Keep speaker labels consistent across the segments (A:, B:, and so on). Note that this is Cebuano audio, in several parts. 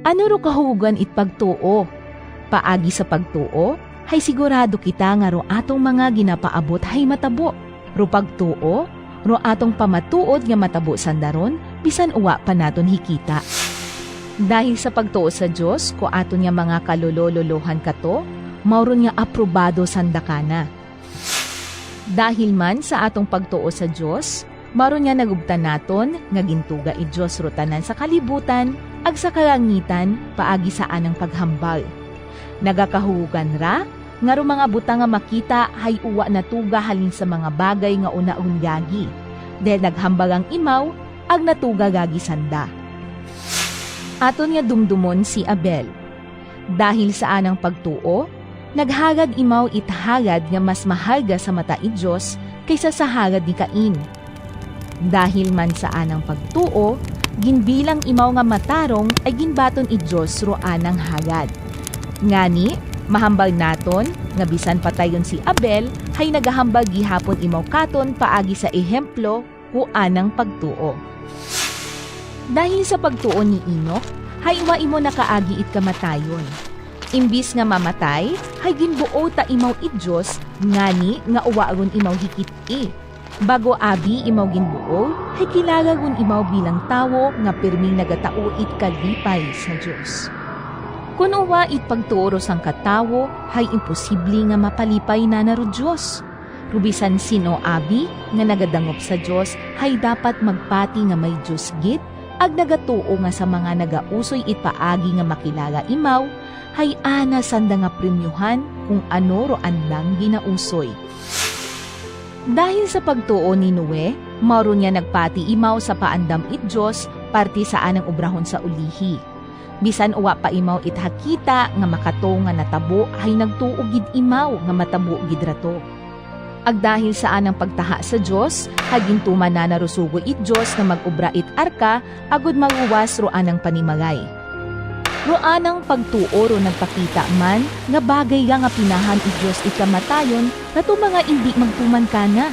A: Ano ro kahugan it pagtuo? Paagi sa pagtuo, hay sigurado kita nga ro atong mga ginapaabot hay matabo. Ro pagtuo, ro atong pamatuod nga matabo sandaron, bisan uwa pa naton hikita. Dahil sa pagtuo sa Dios ko aton nga mga kalololohan kato, mauron nga aprobado sandakana. Dahil man sa atong pagtuo sa Dios, maron nga nagubtan naton nga gintuga i Dios ro tanan sa kalibutan ag sa kalangitan paagi sa anang paghambal. Nagakahugan ra nga ro mga butang nga makita hay uwa natuga halin sa mga bagay nga unaon gagi. Dahil naghambal ang imaw ag natuga gagi sanda. Aton nga dumdumon si Abel. Dahil sa anang pagtuo, naghalad imaw it halad nga mas mahalga sa mata i Dios kaysa sa halad ni Cain. Dahil man sa anang pagtuo, ginbilang imaw nga matarong ay ginbaton i Dios ro anang halad. Ngani, mahambal naton nga bisan patayon si Abel, hay nagahambal gihapon imaw katon paagi sa ehemplo ku anang pagtuo. Dahil sa pagtuo ni Enoch, hay wa imo nakaagi it kamatayon. Imbis nga mamatay, hay ginbuo ta imaw it Dios, ngani nga uwa ron imaw hikit i. Bago abi imaw ginbuo, hay kilala ron imaw bilang tawo nga pirming nagatao it kalipay sa Dios. Kun uwa it pagtuo sang katawo, hay imposible nga mapalipay na naro Dios. Rubisan sino abi nga nagadangop sa Dios, hay dapat magpati nga may Dios gid, ag nagatuo nga sa mga nagausoy it paagi nga makilala imaw, hay ana sanda nga premyuhan kung ano ro andang ginausoy. Dahil sa pagtuo ni Noe, mauro niya nagpati imaw sa paandam it Dios parte sa anang obrahon sa ulihi. Bisan uwa pa imaw it hakita nga makato nga natabo, hay nagtuo gid imaw nga matabo gid rato. Ag dahil sa anang pagtaha sa Dios, hagintuman na narusugo it Dios nga mag-obra it arka agud maguwas ro anang panimalay. Ro anang pagtuo ro nagpakita man nga bagay nga pinahan it Dios it kamatayon kato mga indi magtuman kana.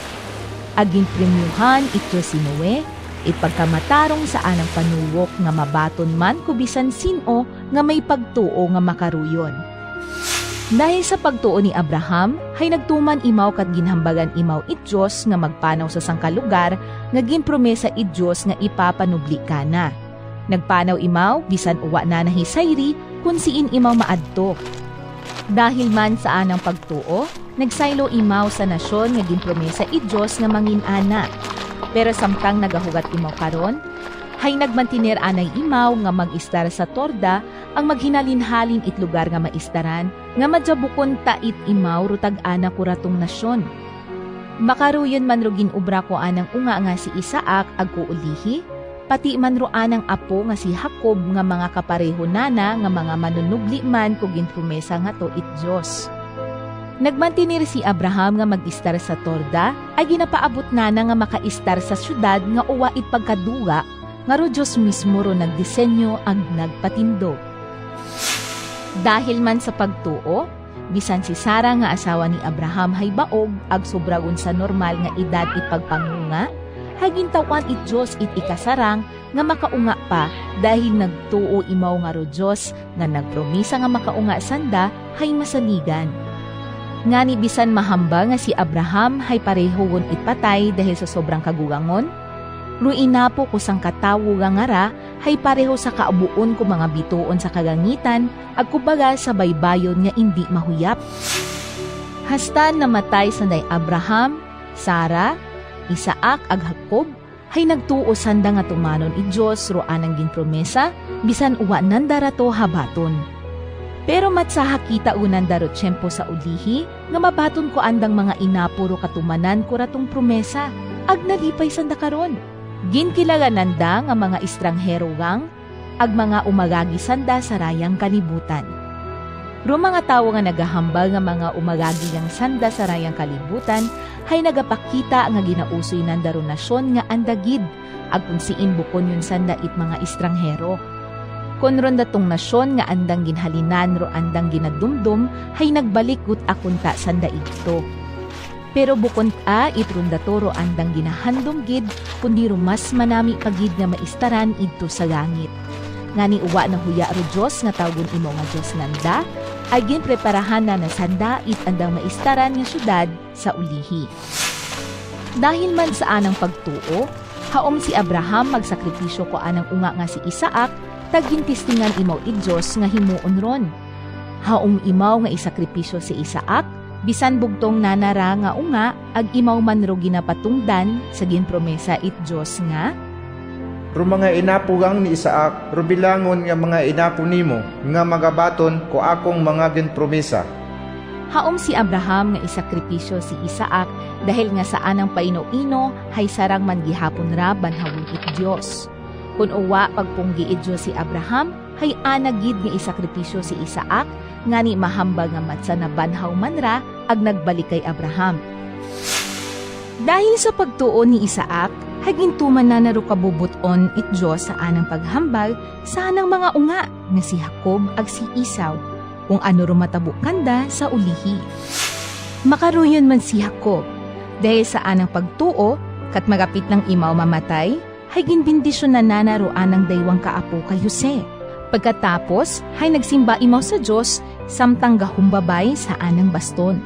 A: Agin premyuhan it Dios si Noe, it pagkamatarong sa anang panuwok nga mabaton man ko bisan sino nga may pagtuo nga makaruyon. Dahil sa pagtuo ni Abraham, hay nagtuman imaw kat ginhambagan imaw it Dios nga magpanaw sa sangkalugar nga ginpromesa it Dios nga ipapanubli kana. Nagpanaw imaw bisan uwa na nahisayri kung siin imaw maadto. Dahil man sa anang pagtuo, nagsaylo imaw sa nasyon nga ginpromesa it Dios nga mangin ana. Pero samtang nagahugat imaw karon, hay nagmantiner anay imaw nga mag-istar sa torda ang maghinalinhalin it lugar nga maistaran nga madjabukon ta it imaw rutag ana kuratong nasyon. Makaruyon man ro ginubra ko anang unga nga si Isaac ag kuulihi, pati man ro anang apo nga si Jacob nga mga kapareho nana nga mga manunubli man ko ginpromesa nga to it Dios. Nagmantinir si Abraham nga mag-istar sa torda ay ginapaabot nana nga makaistar sa syudad nga uwa it pagkaduga nga ro Diyos mismo ro nagdisenyo ag nagpatindog. Dahil man sa pagtuo, bisan si Sara nga asawa ni Abraham hay baog ag sobragon sa normal nga edad it pagpangunga, hagintawan it Diyos it ikasarang nga makaunga pa dahil nagtuo imaw nga ro Diyos nga nagpromisa nga makaunga sanda hay masaligan. Ngani bisan mahamba nga si Abraham hay pareho itpatay dahil sa sobrang kagugangon, ruinapo ko sang katawo nga ra hay pareho sa kaabuon ko mga bituon sa kagangitan ag kumbaga sa baybayon nga indi mahuyap. Hasta namatay sanday Abraham, Sara, Isaac ag Jacob, hay nagtuo sanda nga tumanon i Dios ro anang ginpromesa bisan uwa nandarato habaton. Pero matsaha kita unan daro tiyempo sa ulihi nga mabaton ko andang mga inapuro katumanan ko ratong promesa ag nalipay sanda karon. Ginkilala nanda nga mga estranghero gang ag mga umagagi sanda sa rayang kalibutan. Ro mga tawo nga nagahambal nga mga umagagi ang sanda sa rayang kalibutan hay nagapakita nga ginausoy nanda ro nasyon nga andagid ag kung siin bukon yun sanda it mga estranghero. Kun ron datong nasyon nga andang ginhalinan ro andang ginadumdum hay nagbalik gut akunta sanda igto. Pero bukon a itron dato ro andang ginahandom gid kundi ro mas manami pagid nga maistaran idto sa langit. Ngani uwa na huya ro Dios nga tawgon imo nga Dios nanda, ay ginpreparahan na nasanda it andang maistaran nga syudad sa ulihi. Dahil man sa anang pagtuo, haom si Abraham magsakripisyo ko anang unga nga si Isaac, tag gintistingan imaw it Dios nga himuon ron. Haom imaw nga isakripisyo si Isaac, bisan bugtong nanara nga unga, ag imaw man ro ginapatungdan sa ginpromesa it Dios nga,
B: Ro mga inapugang ni Isaac, ro bilangon nga mga inapo nimo, nga magabaton ko akong mga ginpromesa.
A: Haom si Abraham nga isakripisyo si Isaac dahil nga sa anang paino-ino hay sarang man gihapon ra banhawon it Dios. Kun uwa pagpunggi it Dios si Abraham, hay ana gid nga isakripisyo si Isaac, ngani mahambal nga matsa na banhaw man ra ag nagbalik kay Abraham. Dahil sa pagtuo ni Isaac, hagintuman na naro kabubuton it Dios sa anang paghambal sa anang mga unga nga si Jacob ag si Esau, kung ano ro matabo kanda sa ulihi. Makaruyon man si Jacob, dahil sa anang pagtuo, kat magapit ng imaw mamatay, hay ginbindisyon na nanaro anang daywang kaapo kay Jose. Pagkatapos, hay nagsimba imaw sa Diyos, samtang gahumbabay sa anang baston.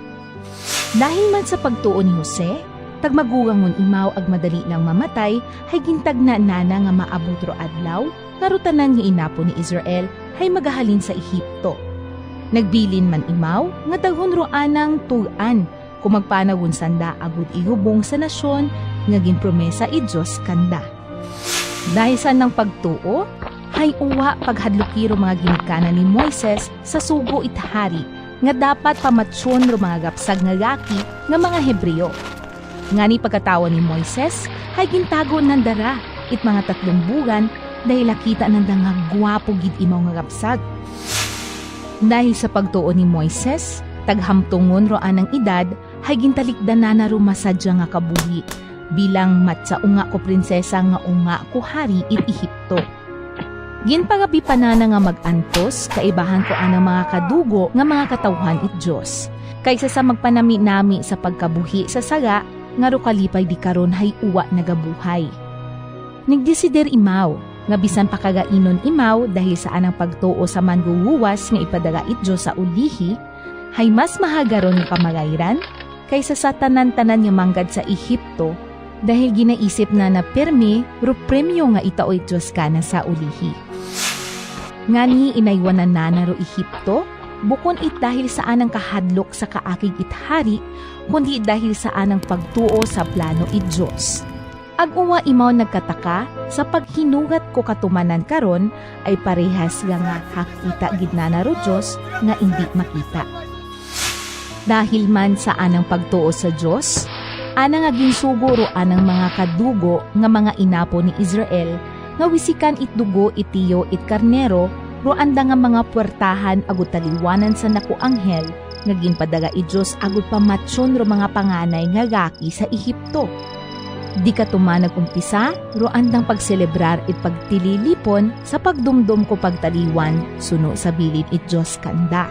A: Dahil man sa pagtuo ni Jose, tagmagugangon imaw ag madali lang mamatay, hay gintagna nana nga maabot ro adlaw, nga ro tanan nga inapo ni Israel hay magahalin sa Ehipto. Nagbilin man imaw nga daghon ro anang tugan kung magpanawon sanda agud ihubong sa nasyon nga ginpromesa i Dios kanda. Dahil sa nang pagtuo, hay uwa paghadlokiro mga ginikanan ni Moises sa sugo it hari nga dapat pamatsyon ro mga gapsag nga gaki nga mga Hebreo. Ngani pagkatawa ni Moises, hay gintago nandara it mga 3 bulan dahil nakita nanda nga gwapo gid imaw nga gapsag. Dahil sa pagtuo ni Moises, taghamtungon ro anang edad, hay gintalikdan na na rumasadya nga kabuhi, bilang matsa unga ko prinsesa nga unga ko hari it Ehipto. Ginpagabi pa na nga magantos, kaibahan ko anang mga kadugo nga mga katawhan it Diyos, kaysa sa magpanami-nami sa pagkabuhi sa saga, nga ro kalipay di karon hay uwa nagabuhay. Nagdesider imaw, nga bisan pakagainon imaw dahil sa anang pagtuo sa manguhuwas nga ipadaga it Diyos sa ulihi, hay mas mahagaron nga kamagayran kaysa sa tanan-tanan nga manggad sa Ehipto dahil ginaisip na na permi ro premyo nga itao it Diyos kana sa ulihi. Ngani inaywanan na na ro Ehipto, bukon it dahil sa anang kahadlok sa kaakig it hari, kundi dahil sa anang pagtuo sa plano it Diyos. Ag uwa imaw nagkataka sa paghinugat ko katumanan karon ay parehas nga nga hakita gid na na ro Diyos nga hindi makita. Dahil man sa anang pagtuo sa Diyos, ana nga ginsugo ro anang mga kadugo nga mga inapo ni Israel nga wisikan it dugo itiyo it karnero ro anda nga mga puwertahan agud taliwanan sa naku anghel nga ginpadaga i Diyos agud pamatsyon ro mga panganay nga gaki sa Ehipto. Di ka tumanag umpisa ro andang pagselebrar it pagtililipon sa pagdumdum ko pagtaliwan suno sa bilin it Diyos kanda.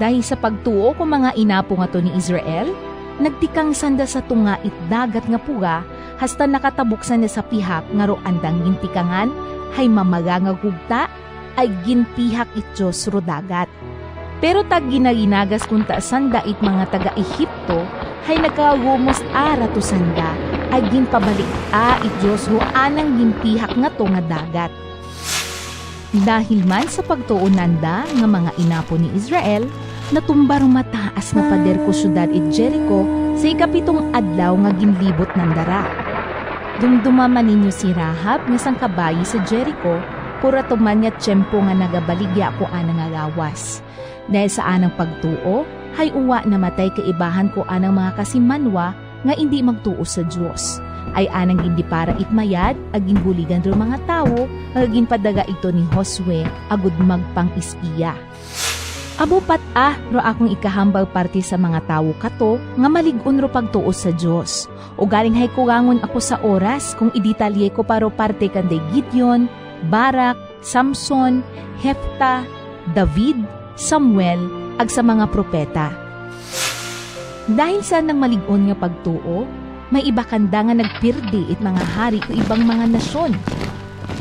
A: Dahil sa pagtuo ko mga inapo nga to ni Israel, nagtikang sanda sa tunga it dagat nga puga hasta nakatabuksan niya sa pihak nga ro andang gintikangan hay mamaga nga gugta ay ginpihak it Diyos ro dagat. Pero tag ginaginagas kunta sanda it mga taga Ehipto hay nagkagumos a rato sanda ay ginpabalik a it Diyos ro anang ginpihak nga to nga dagat. Dahil man sa pagtuo nanda nga mga inapo ni Israel, natumba ro mataas nga pader ko syudad it Jericho sa 7 adlaw nga ginlibot nandara. Dumduma man ninyo si Rahab nga sangkabayi sa Jericho, pura tuman nga tiyempo nga nagabaligya ko anang nga gawas. Dahil sa anang pagtuo, hay uwa namatay kaibahan ko anang mga kasimanwa nga hindi magtuo sa Diyos. Ay anang hindi para itmayad, ag ginbuligan ro mga tawo, nga ginpadaga ito ni Josue agud magpang-ispiya. Amo pat ah ro akong ikahambal parte sa mga tawo kato nga malig-on ro pagtuo sa Dios. O galing hay kugangon ako sa oras kung idetalye ko paro parte kanday Gideon, Barak, Samson, Hefta, David, Samuel, ag sa mga propeta. Dahil sa nang malig-on nga pagtuo, may iba kanda nga nagpirdi it mga hari ko ibang mga nasyon.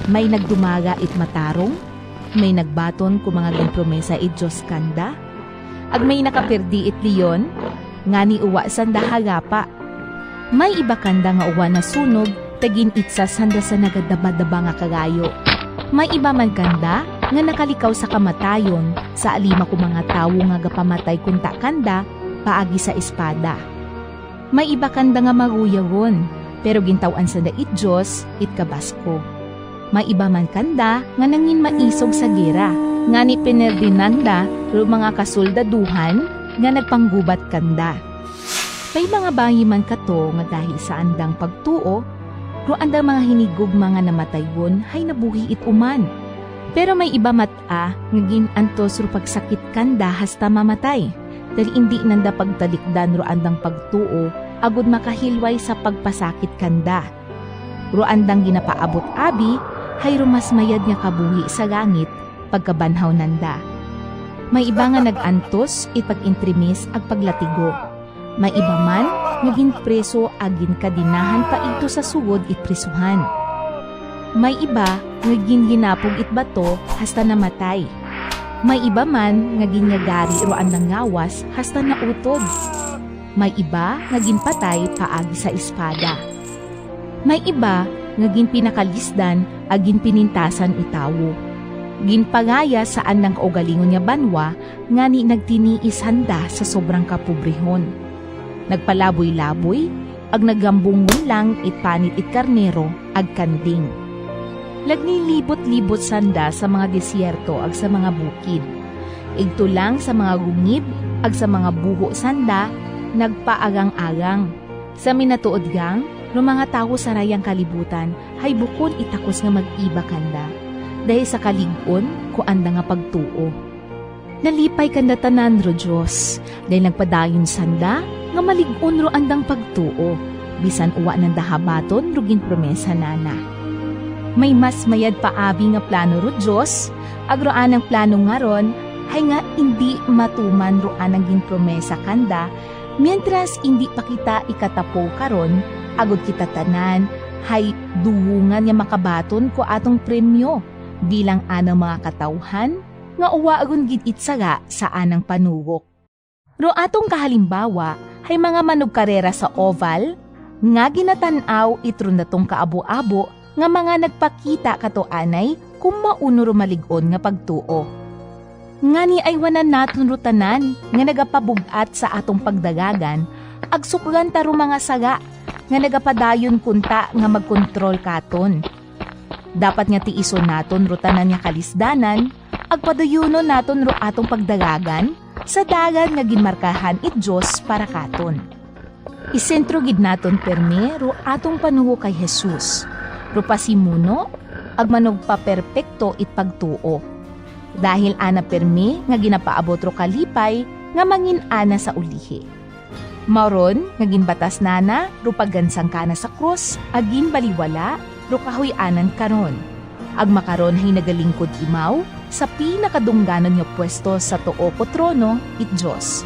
A: May nagdumaga it matarong, may nagbaton ku mga ginpromesa it Diyos kanda, ag may nakapirdi it leon, ngani uwa sanda hagapa. May iba kanda nga uwa na sunog, tagin itsa sanda sa nagadaba-daba nga kagayo. May iba man kanda nga nakalikaw sa kamatayon sa alima ko mga tawo nga gapamatay kunta kanda paagi sa espada. May iba kanda nga maguyagon, pero gintawan sanda it Diyos it kabasko. May iba man kanda nga nangin maisog sa gera, nga ni Pinerdinanda ro mga kasuldaduhan nga nagpanggubat kanda. May mga bayi man kato nga dahil sa andang pagtuo, ro andang mga hinigog mga namatayon hay nabuhi it uman. Pero may iba mat-a nga ginantos ro pagsakit kanda hasta mamatay, dahil hindi nanda pagtalikdan ro andang pagtuo agud makahilway sa pagpasakit kanda. Ro andang ginapaabot abi hay rumas mayad nga kabuhi sa langit pagkabanhaw nanda. May iba nga nag-antos it pag-intrimis ag paglatigo. May iba man nga ginpreso ag ginkadinahan pa ito sa sugod it prisuhan. May iba nga ginginapog it bato hasta namatay. May iba man nga ginyagari ro andang ngawas hasta nautod. May iba nga ginpatay paagi sa espada. May iba nga ginpinakalisdan ag ginpinintasan itawo. Ginpangaya sa andang kaugalingon nga banwa ngani nagtiniis handa sa sobrang kapobrehon. Nagpalaboy-laboy ag naggambungon lang it panit it karnero ag kanding. Lagnilibot-libot sanda sa mga desierto ag sa mga bukid. Igto lang sa mga gungib ag sa mga buho sanda nagpaagang-agang. Sa minatuod gang, ro mga tawo sa rayang kalibutan hay bukon itakos nga mag-iba kanda. Dahil sa kalig-on ko anda nga pagtuo. Nalipay kanda tanan ro Diyos, dahil nagpadayon sanda nga malig-on ro andang pagtuo, bisan uwa nanda habaton ro ginpromesa nana. May mas mayad paabi nga plano ro Diyos, agroan ang plano ngaron, hay nga hindi matuman ro anang ginpromesa kanda, mientras hindi pa kita ikatapo karon, agud kita tanan, hay duwungan nga makabaton ko atong premyo bilang anang mga katawhan nga uwa agon gid itsaga sa anang panugok. Ro atong kahalimbawa hay mga manugkarera sa oval nga ginatan-aw itron natong kaabo-abo nga mga nagpakita kato anay kung mauno ro malig-on nga pagtuo. Ngani ay wanan naton ro tanan nga nagapabugat sa atong pagdagagan ag suklan ta ro mga saga nga nagapadayon kunta nga magkontrol katon. Dapat nga tiison naton ro tanan nga kalisdanan ag padayunon naton ro atong pagdagagan sa dagan nga ginmarkahan it Dios para katon. Isentro gid naton perme ro atong panuho kay Jesus. Ro pasimuno ag manugpaperpekto it pagtuo. Dahil ana perme nga ginapaabot ro kalipay nga mangin ana sa ulihi. Mauron nga ginbatas nana ro paggansang kana sa krus ag ginbaliwala ro kahuy-anan karon. Ag makaron hay nagalingkod imaw sa pinakadungganon nga pwesto sa tuo ko trono it Dios.